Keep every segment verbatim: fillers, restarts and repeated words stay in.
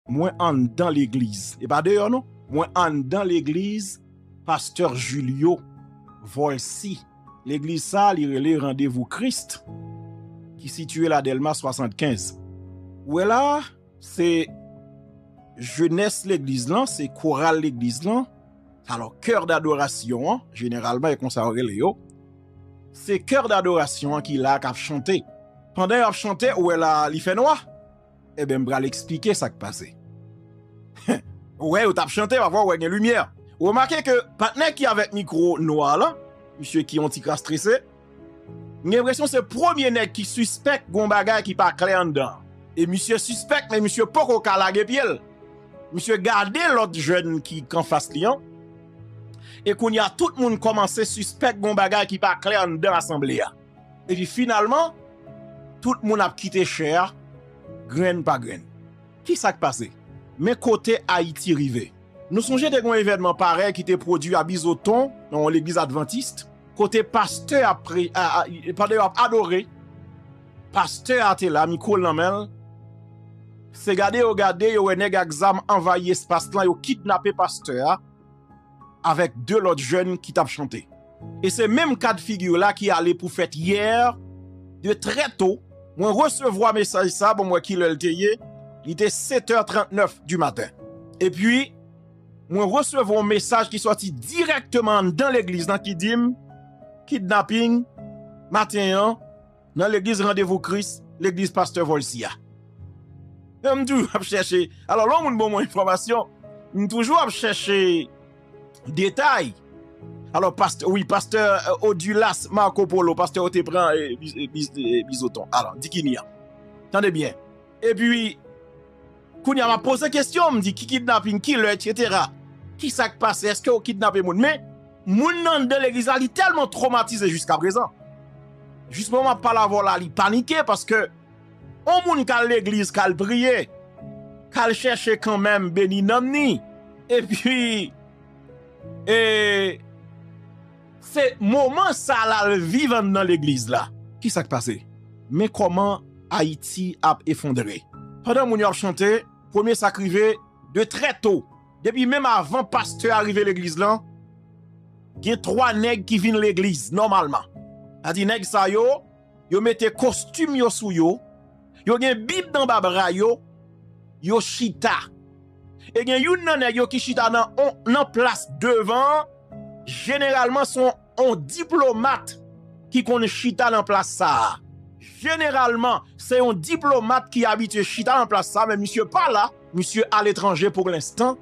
Mwen anndan legliz. E pa deyò non. Mwen anndan legliz pastè Julio Volcy. Legliz sa, li rele Randevou Kris, ki sitiye la Dèlma swasannkenz. Ou wè la, se jenès legliz lan, se koral legliz lan. Alò, kè dadorasyon an, jeneralman, e konsa yo rele yo, se kè dadorasyon an ki la k ap chante. Pandan y ap chante, ou wè la, li fè nwa. Ebyen, m pral eksplike sa k pase. Ou wè, yo t ap chante, pafwa ou wè gen limyè. Ou remake ke patnè ki avèk mikwo nwa la, misye ki yon ti kras trese, m gen enpresyon se premye nèg ki sispèk gon bagay ki pa klè anndan. E misye sispèk, men misye poko ka lage pye l. Misye gade lòt jèn ki, ki anfas li an. E kounye a, tout moun kòmanse sispèk gon bagay ki pa klè anndan asanble a. Epi finalman, tout moun ap kite chè a, grenn pa grenn. Ki sa k pase? Men kote Ayiti rive. Nou sonje te gen yon evènman parèy ki te pwodui a Bizoton, nan yon legliz advantis, kote pastè ap pre, a, a, pandan yo ap adore, pastè a te la, mikwo l nan men l. Se gade yo gade, yo wè nèg ak zam anvayi espas lan, yo kidnape pastè a avèk de lòt jèn ki t ap chante. E se menm ka d figi la ki ale pou fèt yè, de trè to, mwen resevwa mesaj sa, bon, mwen ki lè l te ye, li te sèt è trannèf di maten. Epi, mwen resevwa yon mesaj ki sòti dirèkteman anndan legliz lan ki di m, kidnaping, maten an, nan legliz Randevou Kris, legliz pastè Volcy a. E m toujou ap chèche. Alò, lè yon moun ban mwen enfòmasyon, m toujou ap chèche detay. Alò, pastè, wi, pastè, euh, Odilas Marco Polo, pastè yo te pran, euh, Biz-, euh, Biz-, euh, Bizoton. Alò, di ki ni an. Tande byen. Epi, kounye a, m ap poze kesyon, m di, ki kidnaping, ki lè, etsetera. Ki sa k pase? Èske yo kidnape moun? Men, moun nan anndan legliz la, li tèlman twomatize jiskaprezan. Jis moman m ap pale avè w la, li panike paske yon moun k al legliz, k al priye, k al chèche kanmenm beni nanm ni. Epi, e, se moman sa l al viv anndan legliz la. Ki sa k pase? Men kòman Ayiti ap efondre. Pandan moun yo ap chante, premye sa k rive, de trè to, depi menm avan pastè a rive legliz lan, gen twa nèg ki vin legliz nòmalman. Sa di nèg sa yo, yo mete kostim yo sou yo, yo gen Bib anba bra yo, yo chita. E gen youn nan nèg yo ki chita nan, on, nan plas devan an, jeneralman se yon, yon diplomat ki konn chita nan plas sa a. Jeneralman, se yon diplomat ki abitye chita nan plas sa a, men misye pa la, misye aletranje pou lenstan.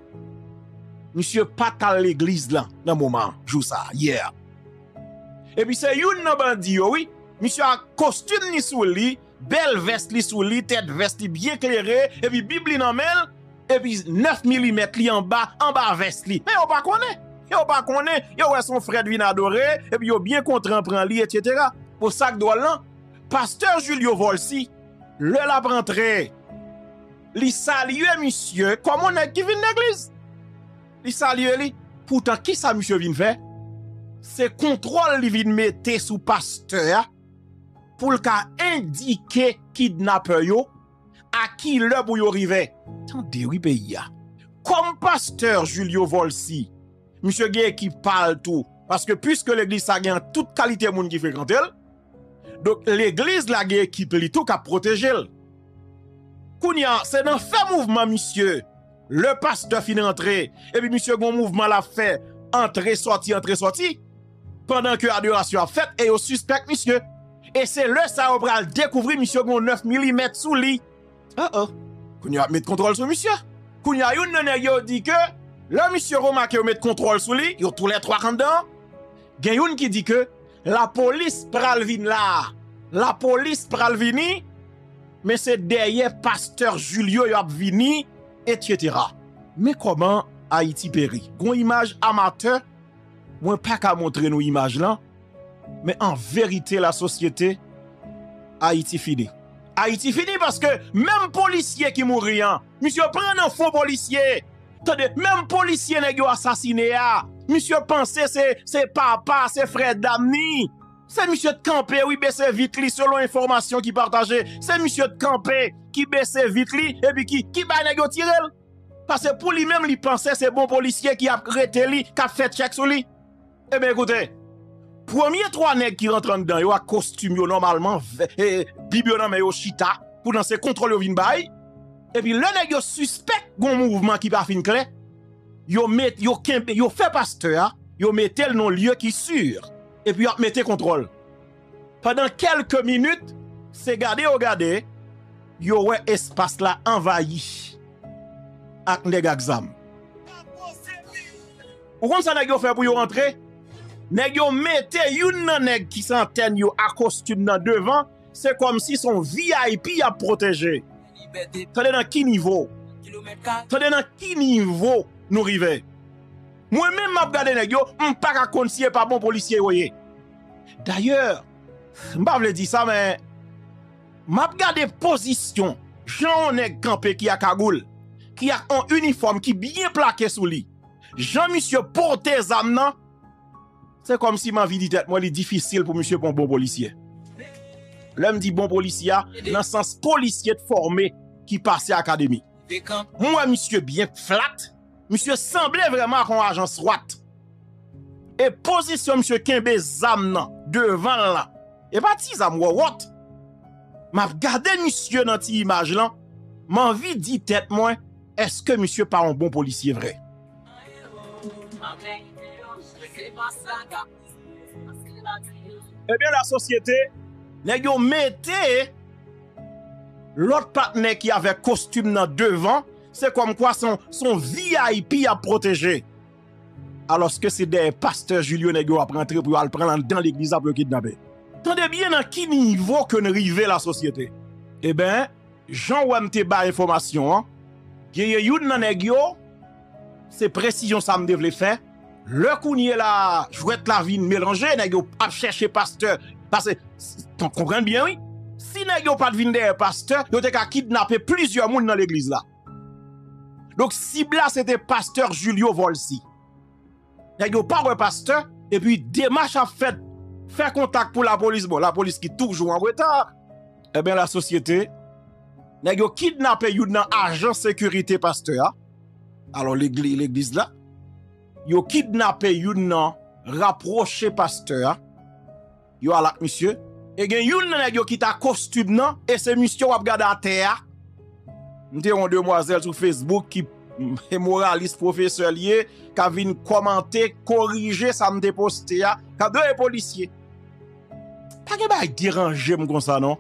Misye pa t al legliz lan nan moman an, jou sa a, yè a. Epi se youn nan bandi yo, wi. Misye ak kostim li sou li, bèl vès li sou li, tèt vès li byen klere, epi Bib li nan men l, epi nèf milimèt li anba, anba vès li. Men yo pa konnen. Yo pa konnen. Yo wè se yon frè t vin adore, epi yo byen kontan pran li, etsetera. Bon, sa k dwòl lan, pastè Julio Volcy, lè l ap rantre, li salye misye kòm yon nèg ki vin legliz. Li salye li. Poutan, ki sa misye vin fè? Se kontwòl li vin mete sou pastè a pou l ka endike kidnapè yo a ki lè pou yo rive. Tande wi peyi a. Kòm pastè Julio Volcy, misye gen ekip pa l tou. Paske piske legliz sa gen tout kalite moun ki frekante l, donk legliz la gen ekip li tou k ap pwoteje l. Kounye a, se nan fè mouvman misye, lè pastè fin rantre, epi misye gon mouvman l ap fè, antre, sòti, antre, sòti, pandan ke adorasyon ap fèt, e yo sispèk misye. E se lè sa yo pral dekouvri misye gon nèf milimèt sou li. Oh, oh. Kounye a, met kontwòl sou misye. Kounye a, youn nan nèg yo di ke, lè misye remake yo met kontwòl sou li, yo toulè twa k anndan an, gen youn ki di ke lapolis pral vin la. Lapolis pral vini, men se dèyè pastè Julio y ap vini, etsetera. Men kòman Ayiti peri. Gon imaj amatè, mwen pa ka montre nou imaj lan, men an verite, lasosyete, Ayiti fini. Ayiti fini paske menm polisye ki mouri an, misye pran nan fon polisye. Tande, menm polisye nèg yo asasine a, misye panse se, se papa, se frè dam ni. Se misye t kanpe, wi, bese vit li, selon enfòmasyon ki pataje. Se misye t kanpe, ki bese vit li, epi ki, ki bay nèg yo tire l. Paske pou li menm, li panse se bon polisye ki ap rete li, k ap fè tchèk sou li. Ebyen, ekoute, premye twa nèg ki rantre anndan yo ak kostim yo nòmalman, vè- e, bib yo nan men yo chita, poutan se kontwòl yo vin bay. Epi lè nèg yo sispèk gon mouvman ki pa fin klè, yo met, yo kenbe, yo fè pastè a, yo mete l nan lye ki si, epi y ap mete kontwòl. Pandan kèlke minit, se gade yo gade, yo wè espas la anvayi ak nèg ak zam. Ou konn sa nèg yo fè pou yo antre? Nèg yo mete youn nan nèg ki se antèn yo ak kostim nan devan, se kòmsi se yon V I P y ap pwoteje. Tande nan ki nivo? Tande nan ki nivo nou rive? Mwen menm m ap gade nèg yo, m pa ka konn si e pa bon polisye yo ye. Dayè, m pa vle di sa, men m ap gade pozisyon, jan yon nèg kanpe ki ak kagoul, ki ak yon inifòm ki byen plake sou li. Jan misye pote zam nan, se kòmsi m anvi di tèt mwen, li difisil pou misye pa yon bon polisye. Lè m di bon polisye a, nan sans polisye t fòme, ki pase akademi. M wè misye byen flat, misye sanble vrèman ak yon ajan swat. E pozisyon misye kenbe zam nan devan l lan, e pa ti zam wòwòt. M ap gade misye nan ti imaj lan, m anvi di tèt mwen, èske misye pa yon bon polisye vre? Ebyen, lasosyete, nèg yo mete lòt patnè ki avèk kostim nan devan, se kòmkwa se yon, se yon V I P y ap pwoteje. Alòske se dèyè pastè Julio nèg yo ap rantre pou yo al pran l anndan legliz la pou yo kidnape. Tande byen nan ki nivo ke n rive, lasosyete. Ebyen, jan w wè m te bay enfòmasyon an, genyen youn nan nèg yo, se presizyon sa m te vle fè. Lè kounye la, jwèt la vin melanje, nèg yo ap chèche pastè. Paske, s- ton- konprann byen, wi. Si nèg yo pa t vin dèyè pastè, yo te ka kidnape plizyè moun nan legliz la. Donk, sib la, se te pastè Julio Volcy. Nèg yo pa wè pastè, epi demach ap fèt, fè kontak pou lapolis. Bon, lapolis ki toujou an reta. Ebyen, lasosyete, nèg yo kidnape youn nan ajan sekirite pastè a. Alò, legli- legliz la, yo kidnape youn nan rapwoche pastè a. Yo al ak misye. E gen youn nan nèg yo ki ta kostim nan, e se misye w ap gade atè a. M te yon demwazèl sou Facebook ki e moralis pwofesè l ye, k ap vin kòmante, korije sa m te poste a, k ap di, e polisye. Pa gen bagay deranje m konsa non.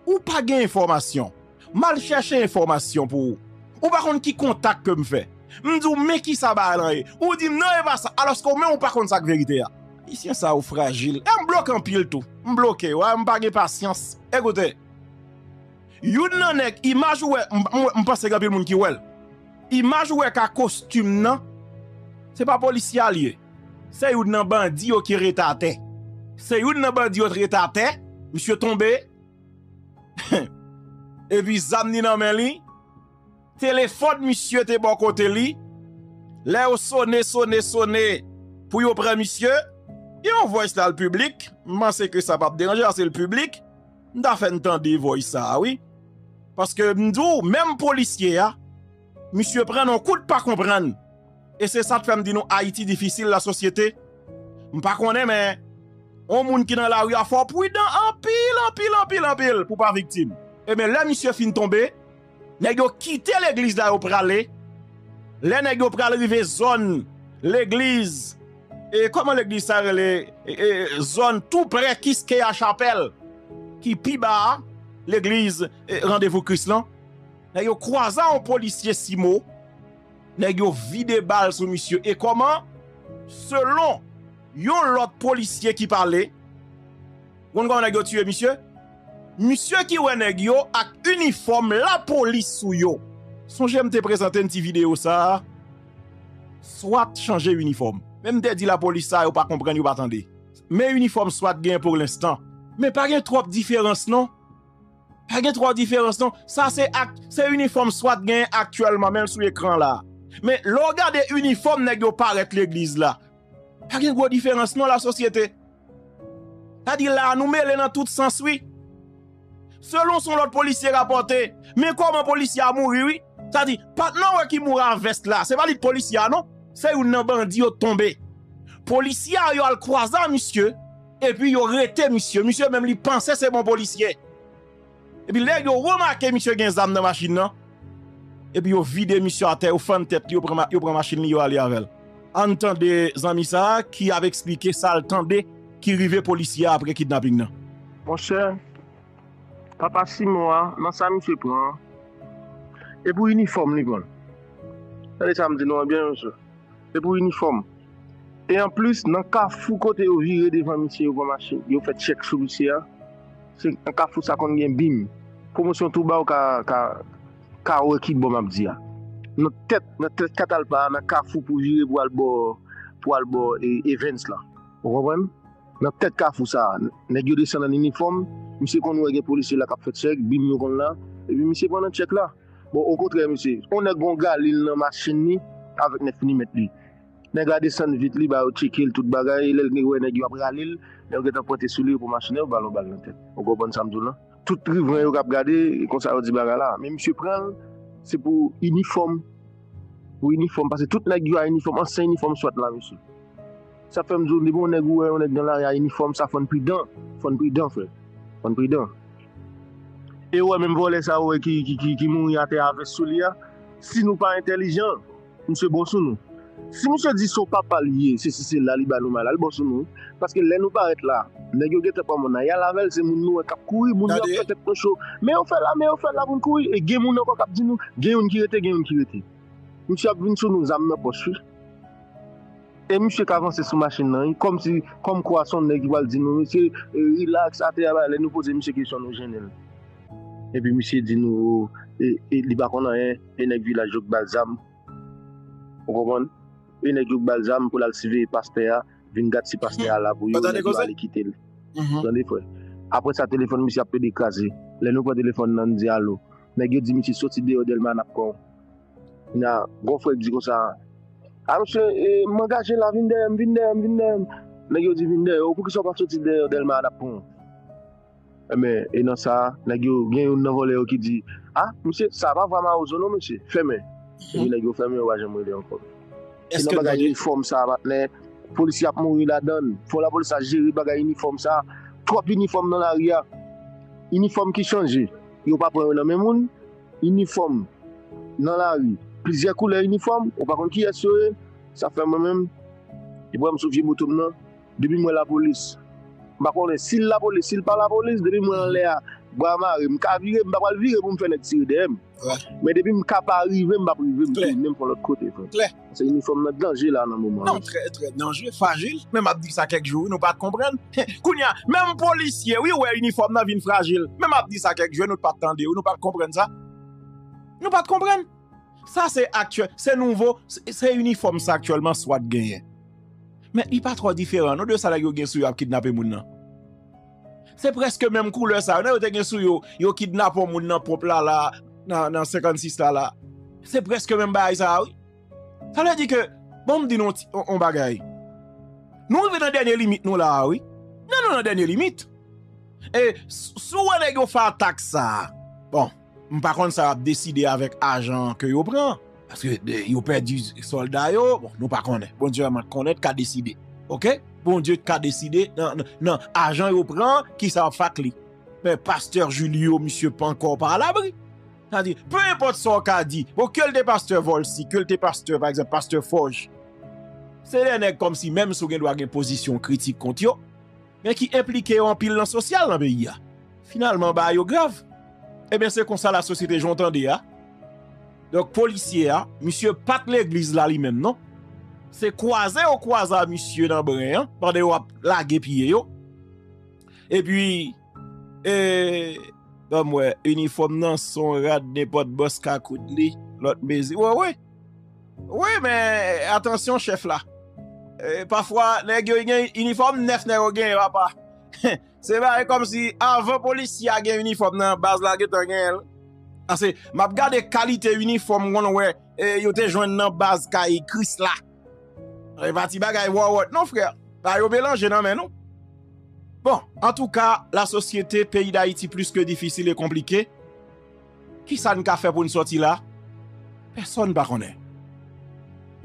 Ou pa gen enfòmasyon. M al chèche enfòmasyon pou ou. Ou pa konn ki kontak ke m fè. M di w, men kisa bagay lan ye. Ou di m, non, e pa sa. Alòske ou menm ou pa konn sa k verite a. Ayisyen sa yo frajil. E m bloke anpil tou. M bloke, w, m pa gen pasyans. Ekoute, youn nan nèg, imaj ou wè, m, m, m panse gen anpil moun ki wè l. Imaj ou wè ka kostim nan, se pa polisye a l ye. Se youn nan bandi yo ki rete atè. Se youn nan bandi yo t rete atè. Misye tonbe. Epi zam ni nan men li. Telefòn misye te bò kote li. Lè yo sone, sone, sone pou yo pran misye, gen yon voice la l piblik. M panse ke sa p ap deranje, paske l piblik. M ta fè n tande voice sa a, wi. Paske m di w, menm polisye a, misye pran yon kout pa konprann. E se sa k fè m di nou Ayiti difisil, lasosyete. M pa konnen, men yon moun ki nan lari a fò w pridan anpil, anpil, anpil, anpil pou w pa viktim. Ebyen, lè misye fin tonbe, nèg yo kite legliz la, yo prale. Lè nèg yo pral rive zòn legliz, e kòman legliz sa rele? E, e, zòn tou prè Kiskeya Chapèl, ki pi ba a, legliz, e, Randevou Kris lan. Nèg yo kwaze a yon polisye Simo. Nèg yo vide bal sou misye. E kòman? Selon yon lòt polisye ki pale, konn kòman nèg yo tiye misye? Misye ki wè nèg yo ak inifòm lapolis sou yo. Sonje m te prezante n ti videyo sa a. Swat chanje inifòm. Men m te di lapolis sa a, yo pa konprann, yo pa tande. Men inifòm swat gen pou lenstan. Men pa gen twòp diferans non. Pa gen twòp diferans non. Sa se ak, se inifòm swat gen aktyèlman, men l sou ekran la. Men lè w gade inifòm nèg yo parèt legliz la, pa gen gwo diferans non, lasosyete. Sa di la, nou mele nan tout sans, wi. Selon sa yon lòt polisye rapòte, men kòman polisye a mouri, wi. Sa di, patnè w wè ki mouri a vès la, se pa li t polisye a, non. Se youn nan bandi yo t tonbe. Polisye a yo al kwaze a misye, epi yo rete misye. Misye menm li panse se bon polisye. Epi lè yo remake misye gen zam nan machin nan, epi yo vide misye atè, yo fann tèt li, yo pran, ma- yo pran machin li, yo ale avè l. Ann tande zanmi sa a ki ap eksplike sa l tande ki rive polisye a apre kidnaping nan. Monchè, papa Simon a, nan sa misye pran an, e pou inifòm li pran. Tande sa m di nou an byen, mesye. Se pou inifòm. E anplis, nan kafou kote yo vire devan misye, yo pran machin, yo fè tchèk sou misye a, se nan kafou sa konn gen bim. Pwomosyon tou ba w ka, ka, ka wè ki bò m ap di a. Nan tèt, nan tèt Katalpa a, nan kafou pou vire pou al bò, pou al bò e, Evans lan. Ou konprann? Nan tèt kafou sa a, nèg yo desann an inifòm, misye konn wè gen polisye la k ap fè tchèk, bim yo konn la, epi misye pran nan tchèk la. Bon, okontrè, mesye, yon nèg gon galil nan machin li avèk nèf milimèt li. Nèg la desann vit li, ba yo tcheke l, tout bagay, lè l wè nèg yo ap rale l, lè yo gentan pwente sou li, yo pran machin nan, yo ba l yon bal nan tèt. Ou konprann sa m di w lan? Tout rivren yo k ap gade, e konsa yo di bagay la. Men misye pran l, se pou inifòm. Pou inifòm, paske tout nèg yo a inifòm, ansyen inifòm swat la, mesye. Sa fè m di w, depi yon nèg ou wè yon nèg nan lari a inifòm, sa fò n pridan. Fò n pridan, frè. Fò n pridan. E ou wè menm vòlè sa ou wè ki, ki, ki, ki mouri atè a vès sou li a, si nou pa entèlijan, misye bon sou nou. Si misye di se yon papa l ye, se si se la li ba nou mal, al bon sou nou. Paske lè nou parèt la, nèg yo gentan pran moun nan, y al avè l, se moun nou wè k ap kouri, moun yo ap fè tèt nou cho. Men yo fè la, men yo fè la pou n kouri, e gen moun ankò k ap di nou, gen youn ki rete, gen youn ki rete. Misye ap vin sou nou, zam nan pòch, wi. E misye ka avanse sou machin nan, wi, kòmsi, kòmkwa se yon nèg ki pral di nou, misye, e, rilaks, atè a, lè nou poze misye kesyon, nou jennen l. Epi misye di nou, e, e, li pa konn anyen, e nèg vilaj yo k ba l zam. Ou konprann? E nèg yo k ba l zam pou l al siveye pastè a, vin gad si pastè a la pou yo, nèg yo ale kite l. Tande, frè. Apre sa, telefòn misye ap plede kraze. Lè nou pran telefòn nan, n di alo. Nèg yo di misye soti deyò Dèlma n ap pran w. Kounye a, gon frè k di konsa, a, mesye, e, m angaje la, vin dèyè m, vin dèyè m, vin dèyè m. Nèg yo di vin dèyè w, poukisa w pa soti dèyè Dèlma n ap pran w? Enben, e nan sa, nèg yo, gen youn nan vòlè yo ki di, a, mesye, sa pa vwa mawozo non, mesye, fèmen. Epi nèg yo fèmen, yo pa janm rele ankò. E nan bagay inifòm sa, patnè, polisye ap mouri ladan l. Fò lapolis la jere bagay inifòm sa. Twòp inifòm nan lari a. Inifòm ki chanje. Yo pa pran yo nan men moun. Inifòm nan lari. Plizyè koulè inifòm. Ou pa konn kiyès yo ye. Sa fè mwen menm, depi m sou vye moto m nan, depi m wè lapolis, m pa konnen si l lapolis, si l pa lapolis, depi m wè anlè a, bra mare, m ka vire, m pa pral vire pou m fè nèg tire dèyè m. Men depi m ka pa rive, m p ap rive, m tounen m fè yon lòt kote, frè. Se inifòm nan danje la nan moman an. Non, trè, trè danje, frajil. Men m ap di sa kèk jou, wi, nou pa t konprann. Kounye a, menm polisye, wi, wè inifòm nan vin frajil. Men m ap di sa kèk jou, nou pa t tande, wi, nou pa t konprann sa. Nou pa t konprann. Sa se aktyèl, se nouvo, se, se inifòm sa aktyèlman swat genyen. Men li pa twò diferan, non, de sa nèg yo gen sou yo ap kidnape moun nan. Se prèske menm koulè sa yo, nèg yo te gen sou yo, yo kidnape yon moun nan ponp la, la, nan, nan senkannsis la, la. Se prèske menm bagay sa, wi. Sa vle di ke, bon, m di nou yon ti, yon, yon bagay. Nou rive nan dènye limit nou la, wi. Non, nou nan dènye limit. E s- si w wè nèg yo fè atak sa, bon, m pa konn sa y ap deside avèk ajan ke yo pran. Paske de- yo pèdi sòlda yo, bon, nou pa konnen. Bondye sèlman k konnen, k ka deside. Oke? Bondye k ka deside nan, nan, nan ajan yo pran, kisa y ap fè ak li. Men pastè Julio, misye pa ankò pa alabri. Sa di, pe enpòt sa w ka di, bon, ke l te pastè Volcy, ke l te pastè, pa egzanp, pastè Forge. Se de nèg kòmsi, menm si w gen dwa gen pozisyon kritik kont yo, men ki enplike yo anpil nan sosyal nan peyi a. Finalman, bagay yo grav. Ebyen, se konsa lasosyete jan w tande a. Donk, polisye a, misye pa t legliz la li menm, non. Se kwaze yo kwaze a misye nan bren an, pandan yo ap lage pye yo. Epi, e, ban m wè, inifòm nan se yon rad, nenpòt bòs ka koud li, lòt mezi. Wi, wi. Wi, men atansyon, chèf la. E, pafwa, nèg yo gen inifòm nèf, nèg yo genyen, papa. Se bagay kòmsi avan polisye a gen inifòm nan, baz la gentan genyen l. Ase, m ap gade kalite inifòm m konn wè, e, yo te jwenn nan baz kay Krisla. E pa ti bagay wòwòt, non, frè. Bagay yo melanje nan men nou. Bon, antouka, lasosyete peyi Dayiti plis ke difisil e konplike. Kisa n ka fè pou n sòti la? Pèsonn pa konnen.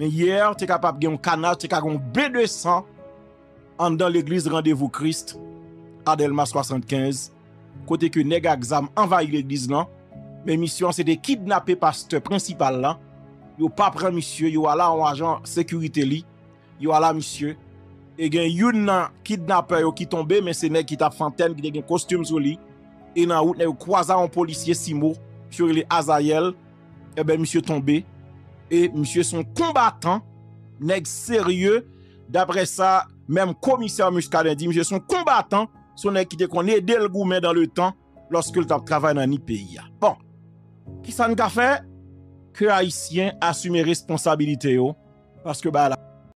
Men yè, te kapab gen yon kanal, te ka gen yon ben de san anndan legliz Randevou Kris a Dèlma swasannkenz, kote ke nèg ak zam anvayi legliz lan. Men misyon an se te kidnape pastè prensipal lan. Yo pa pran misye, yo al a yon ajan sekirite li. Yo al a misye. E gen youn nan kidnapè yo ki tonbe, men se nèg ki t ap fè antèn, ki te gen kostim sou li. E nan wout, nèg yo kwaze a yon polisye Simo, misye rele Azayèl. Ebyen, misye tonbe. E misye se yon konbatan, nèg serye. Daprè sa, menm komisè Muscadin di, misye se yon konbatan, se yon nèg ki te konn ede l goumen dan le tan, lòske l t ap travay nan ni peyi a. Bon, kisa n ka fè? Ke Ayisyen asime responsabilite yo, paske bagay la